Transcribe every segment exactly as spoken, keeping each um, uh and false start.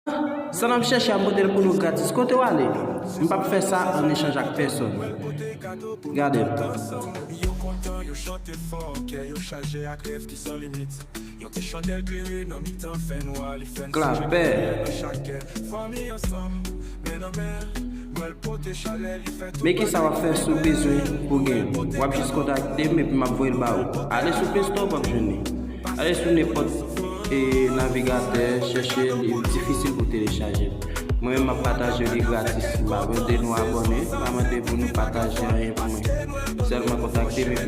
Sa n ap chèche a, m pote l pou nou gratis. Kote w ale? M p ap fè sa an echanj ak pèsòn. Gade l. Klapè. Men kisa w ap fè si w bezwen pou gen. W ap jis kontakte m epi m ap voye l ba ou. Ale sou Play Store, w ap jwenn li. Ale sou nenpòt, e, navigatè, chèche l, li difisil pou telechaje l. Mwen menm, m ap pataje li gratis. M pa mande nou abòne, m pa mande pou nou pataje anyen pou mwen. Sèlman kontakte m epi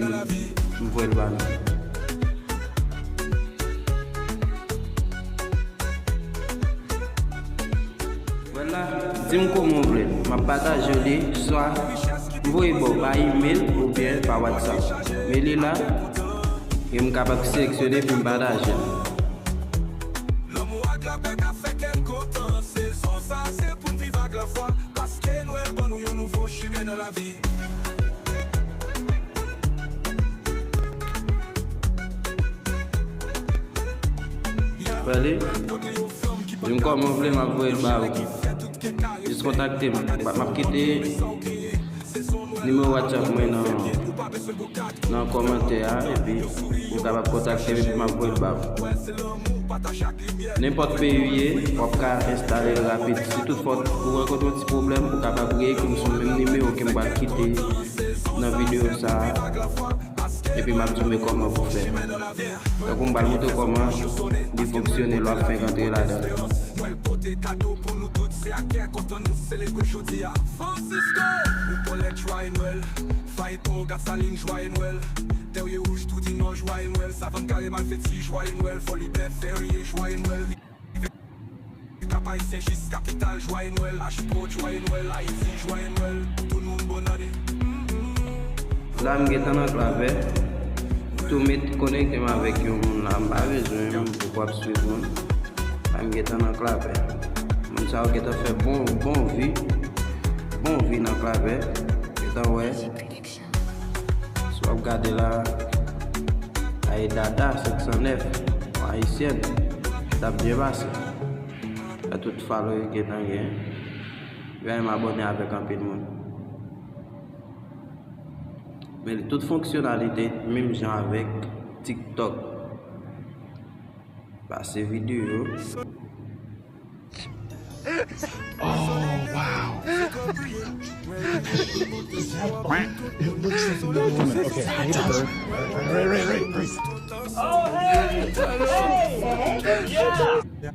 m voye l ba nou. Vwala, di m kòman w vle. M ap pataje li, swa m voye ba w pa imèl oubyen pa WhatsApp. Men li la, e m kapab seleksyone pou m pataje l. Pale. Di m kòman w vle, m ap voye l ba ou. Jis kontakte m. M ap kite nimewo WhatsApp mwen nan, nan kòmantè a, epi ou kapab kontakte m, epi m ap voye l ba ou. Nenpòt peyi w ye, w ap ka enstale l rapid. Si toutfwa ou rankontre yon ti pwoblèm, ou kapab reekri m sou menm nimewo ke m pral kite nan videyo sa a. Epi m ap di w men kòman pou fè. Tankou m pral montre w kòman li fonksyone lè w ap fenk antre ladan l. Kap Ayisyen jis kapital, jwaye Nwèl, H P O, jwaye Nwèl, Ayiti, jwaye Nwèl, tout moun bòn ane. La m gentan nan Klavè. Tou met konekte m avèk yon moun la, m pa bezwen, m poko ap swiv moun. La m gentan nan Klavè. Moun sa yo gentan fè bon, bon vi. Bon vi nan Klavè. Gentan wè. Si w ap gade la, a e Dada senk san nèf, yon ayisyèn, t ap byen pase. Sa tout follow yo gentan gen. Yo menm abòne avèk anpil moun. Men li tout fonksyonalite menm jan avèk TikTok. Pase videyo. Oh, wow. It looks like a woman. Okay, I hate the bird. Right, right, right, right, right. Oh, hey! Hey! Hey! Yeah!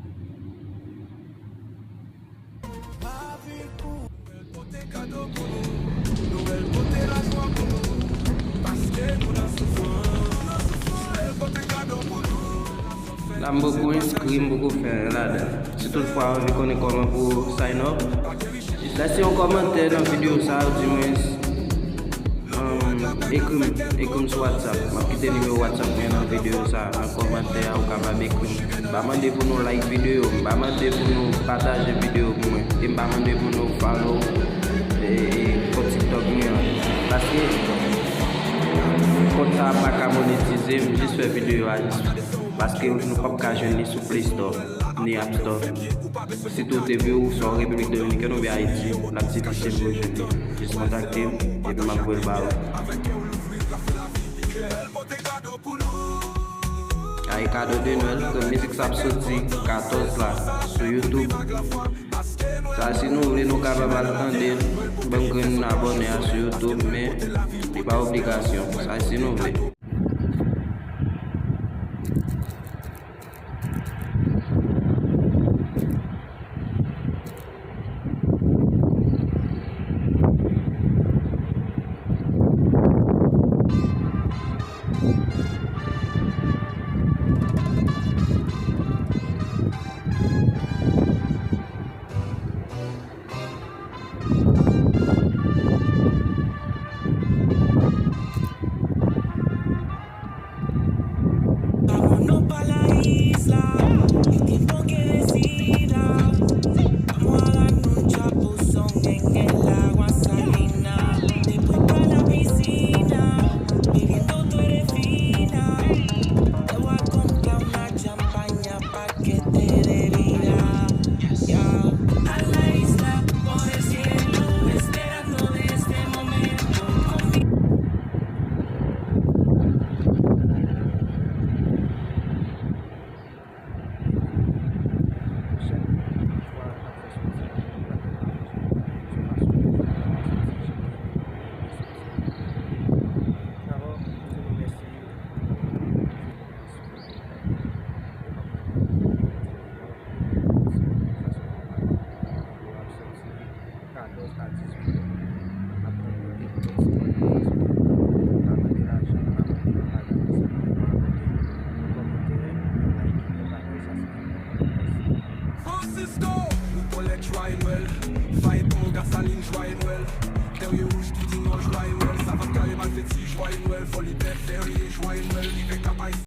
La m poko enskri, m poko fè anyen ladan. Si toutfwa w anvi konnen kòman pou sign up, lèse yon kòmantè nan videyo sa a, di mwen, um, ekri m, ekri m sou WhatsApp. M ap kite nimewo WhatsApp mwen nan videyo sa a, nan kòmantè a, ou kapab ekri m. M pa mande pou nou like videyo, m pa mande pou nou pataje videyo pou mwen, e m pa mande pou nou follow, e, e, kont TikTok mwen an. Paske kont sa a pa ka monetize, m jis fè videyo a jis paske nou p ap ka jwenn li sou Play Store, ni App Store. Sitou w te viv swa w Repiblik Dominikèn oubyen Ayiti, l ap difisil pou w jwenn li. Jis kontakte m, epi m ap voye l ba ou. Ay, kado de Nwèl, ke mizik sa ap soti katòz la sou YouTube. Sa, si nou vle, nou kapab al tande l. Ban m grenn abòne a sou YouTube, men li pa obligasyon. Sa, si nou vle. Jwaye Nwèl, Fayton, Gasalin, jwaye Nwèl. Tèrye wouj, Toudinò, jwaye Nwèl. Savann Kare, Malfeti, jwaye Nwèl. Fòlibè, Fèrye, jwaye Nwèl. Rive Kapay,